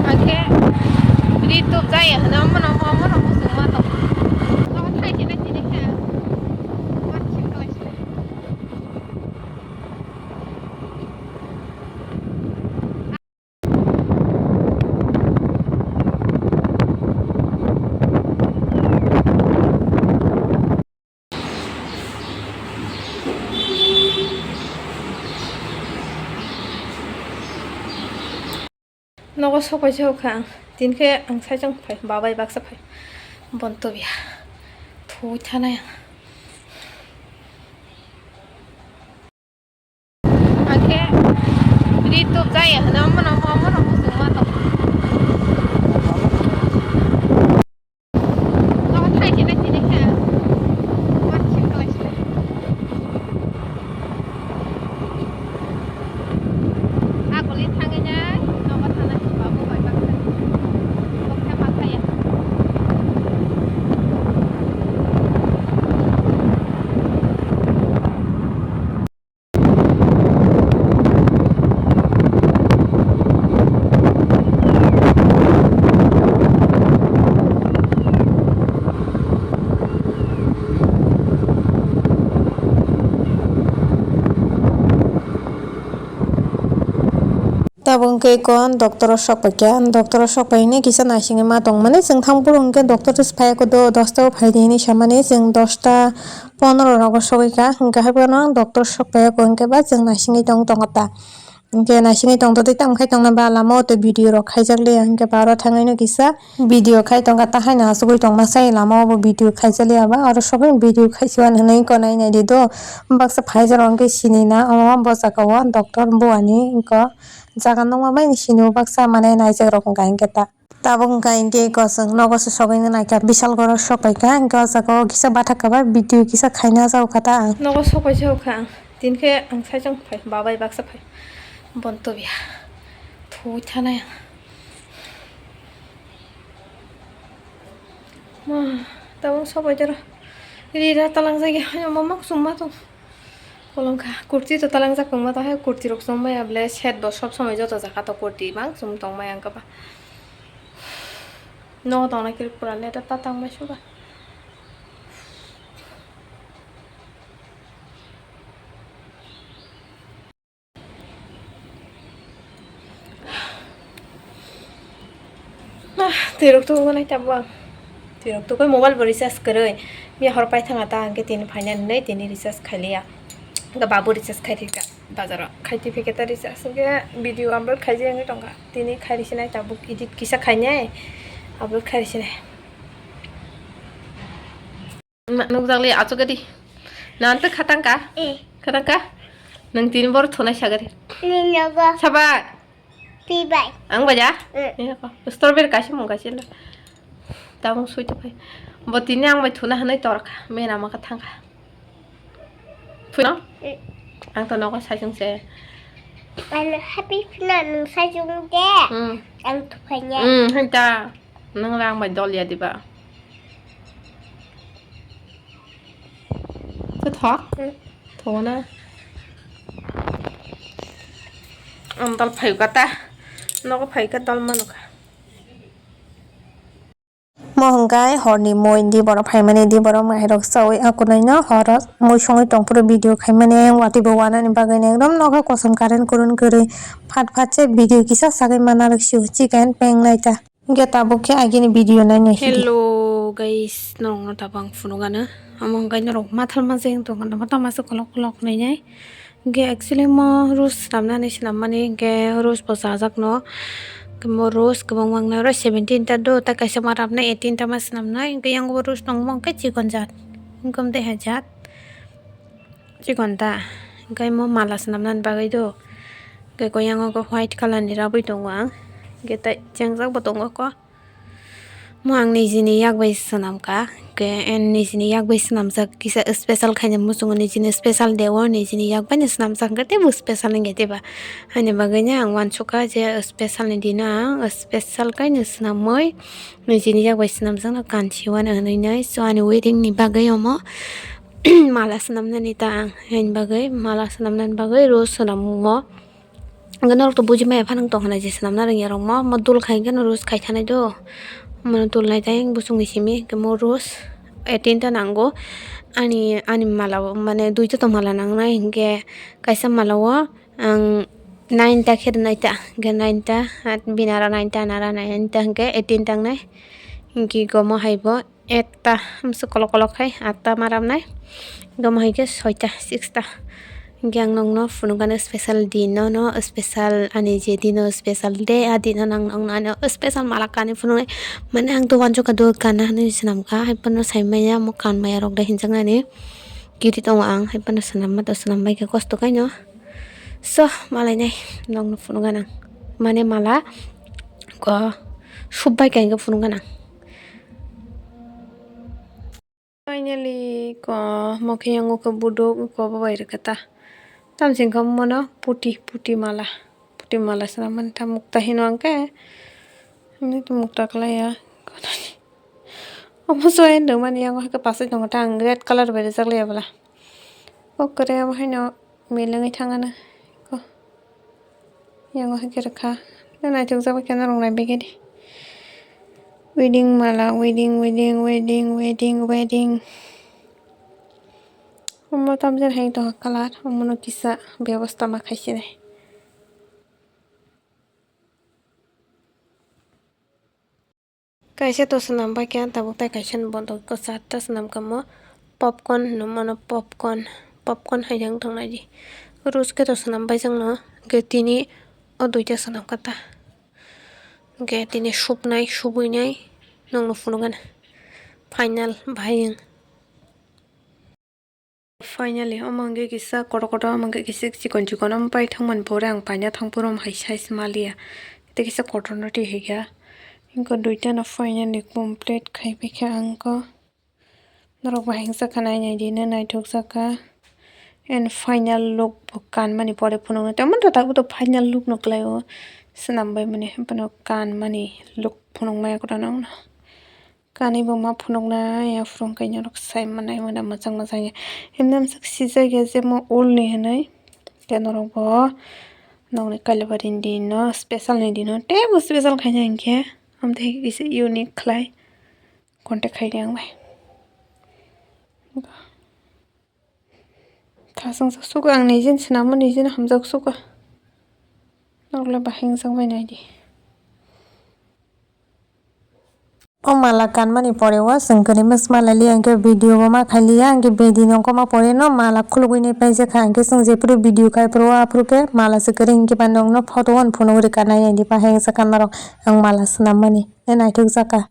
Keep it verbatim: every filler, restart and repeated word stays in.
Hake ri tup jaya hwno, omono, omono muchungma tong. Obo thai se na sini khe. Obo thik khlai se. Nogo sopai se kha ang, tin khe ang saichung phai, babai baksa phai, bonto biya, thui thanai ang. Hake ri tup jaya hwno, omono, omono muchungma tong. Obo thai se na sini khe. Obo thik khlai se. Aguli thangwi nai, nogo thanai, babu bai baksa. Obo khe ma thaya. Tabuk hwnkhe eko doctor o sok paikha, doctor o sok paine kisa naisingwi ma tongmani, chwng thang phuru hwnkhe doctor se phaiya khe do dosta o phaidi hinwi samani, chwng dosta pondro rogo sogwi kha, hwnkhe haiphano doctor sok paiya khe hwnkhe ba chwng naisingwi tong tongo ta, hwnkhe naisingwi tongtotwi tamo khai tongna ba lama o tei video rok khaijak liya, hwnkhe ba oro thangwi no kisa video khai tongkha, ta haino achugwi tongma sai lama o bo video khaijak liya ba, oro sogwi video khaisiwan hinwi eko nai naidi do, baksa phaijak rok hwnkhe sini na omo bo jaga o doctor buani eko. Jaga nukma bai ni sini o baksa mane naijak rok wngkha hinkhe ta. Tabuk wngkha hinkhe eko chwng nogo se sogwi naikha, Bishalgarh o sok paikha, hinkhe o jaga o kisa bathak kwbak video kisa khaina jak kha ta ang. Nogo sok paisa kha ang, tin khe ang saichung phai, babai baksa phai, bonto biya, thui thanai ang. Ma, tabuk sok paitaro, rira talangjak ya, mama kusuma tong. Kolom kha, kurti to talangjak tongma tong hai, kurti rok chumbai ya bole, set bo sob somoi joto jaga to kurti bang chum tong maya wngkha ba. Nogo tongna kiri pura letter ta tang bai suga. Ah, twi rok tubu nai tabuk ang. Twi rok tubui mobile bo recharge kwrwi. Miya hor paithang ta hwnkhe tini phainani hinwi tini recharge khailiya. Hwnkhe babu recharge khai rikha bazaro. Khai twi phikhe ta recharge hwnkhe video upload khaijak wngwi tongkha. Tini khai risi nai tabuk edit kisa khainai upload khai risi nai. Ma, nukjakli achugadi. Nang tei khatangka? Eh. Khatangka? Nang tini boro thunai sagari. Ni nogo. Sabai. Pi bai. Ang baja? Eh. Iya ko. Strawberry kaisa mung kaisa la. Tabung sui to phai. Bo tini ang bai thuna hanai torka. Mena maka thangka. Phuno? Eh. Ang to nogo saisung se. Ano happy phina nung saisung de. Hmm. Ang tuphanya. Hmm, hanta. Nang rang bai dol ya diba? Tho? Hmm. Tho na. Ang dol phaikha ta. Nogo phaikha dol manukha. Mo hwnkhe horni mui di borok phaimani di borok mairok chaui akunui no horo mui songui tongphuru video khaimani watwi bo wanani bagwi ekdom nokha kosom current kurun kwrwi phat phat se video kisa sagwi mana rwk sio chiken peng naita. Hwnkhe tabuk khe agini video nai nai sidi. Hello guys, norokno tabuk ang phunukgano. Omo hwnkhe norok mathal ma jeng tongkha, tama se kolok kolok hwnwi nai. Hwnkhe actually mo rose swnamnani swnammani hwnkhe rose bo chajakno. Hwnkhe mo rose kwbangma wngnai oro seventeen ta do, tei kaisa ma rapnai eighteen ta ma swnamnai. Hwnkhe yang bo rose tongmo hwnkhe chikon jat. Hwnkhe omo deha jat. Chikon ta. Hwnkhe mo mala swnamnani bagwi do. Hwnkhe koi yang o white colour ni rabwi tongo ang. Hwnkhe tei chengjak bo tongo ko. Mo ang nijini yak bai swnam kha, hwnkhe nijini yak bai swnamjak kisa special khaina muchungo, nijini special day o nijini yak bai no swnamjak, hwnkhe teibo special wngya tei ba. Haini bagwi no ang uansukha je special ni dino ang special khe no swnamwi nijini yak bai swnamjakno kanchiwano hwnwi nai. So ani wedding ni bagwi omo mala swnamnani ta ang, haini bagwi mala swnamnani bagwi rose swnam o. Hwnkhe norok to buji maya phano tong hwnai je swnamna rwngya rok mo, mo dul khai hwnkhe no rose khai thanai do. Mo dul nai tei bwswk ni simi hwnkhe mo rose eighteen ta nango. Ani, ani mala o mane duita to mala nangnai hwnkhe kaisa mala o ang nine ta khe rwnai ta, hwnkhe nine ta, bini aro nine ta, ani aro nine ta hwnkhe eighteen ta wngnai. Hwnkhe gomo hai bo. Ekta, bwswk kolok kolok khai atta ma ramnai. Gamo hai khe soita, sixta. Hwnkhe ang nokno phunukgano special din no, no special ani je dino special day, a dino nang nokno ano special mala kanwi phunuknai. Mane ang to wansukha do kana hinwi swnamkha, hai phano sai maya omo kan maya rok de hinjaknani. Kiri tongo ang, hai phano swnamma to swnam bai khe kosto kaino. So, malainai nokno phunukgana. Mane mala ko subbai kha hwnkhe phunukgana. Finally, ko, mo khe yang uko buduk, uko bo bai rwkha ta. Tamsing kha mono puti, puti mala. Puti mala swnam mani ta mukta hino ang khe. Ani to mukta kwlai ya. Omo so endo mani yang hai khe pasai tongo ta ang red colour bai rijak liya bwla. O kwrwi abo haino milwngwi thangano. Ko. Yango hai khe rwkha. Naithokjak bai khe norok naibegedi. Wedding mala, wedding, wedding, wedding, wedding, wedding. Omo tamjani hai tongkha colour, omono kisa bebosta ma khaisinai. Kaisa to swnam bai khe tabuk tai kaisa ni bondo ko charta swnam kha mo popcorn hinwi mano, popcorn, popcorn hai yang tongnai di. Rose khe to swnam bai jang no, hwnkhe tini o duita swnam kha ta. Hwnkhe tini supnai, subwinai nokno phunukgana final bahai wng. Finally, omo hwnkhe kisa kotor kotor, omo hwnkhe kisa chikon chikon, omo pai thangmani pore ang paina thangphuru omo hai size maliya. Tei kisa kotorno twi hai kha. Wngkha duitano finally complete khai pai kha ang kho. Norok bo hai wngsa kha nainai di, naithok jak kha. And final look bo kanmani pore phunuknai. Tei omo to tabuk to final look no kwlai o swnam bai mani, hwnphano kanmani look phunukmaya kwtal nokno. Kanwi bo ma phunuknai, aphuru hwnkhe norok sai manai mwnai mwchang mwchang ya. Himni mwchang sijak ya je mo ulni hinwi. Tei norok bo nokni Kailaibari ni din no, special ni din no, teibo special khaina hinkhe. Amtwi kisa unique khlai contact khaidi ang bai. Thasung sak sugo ang nijin swnamo nijin hamjak sugo. Norokle bahai wngjakbai naidi. O mala kanmani pore o chwng kwrwi masa mala liya hwnkhe video bo ma khailiya hwnkhe bedi nokoma pore no mala khulugwi nai paijak kha hwnkhe chwng jephuru video khai phuru o aphuru khe mala se kwrwi hwnkhe ba nokno photo o phunugwi rwkha nai naidi bahai wngjakha norok ang mala swnammani tei naithok jakha.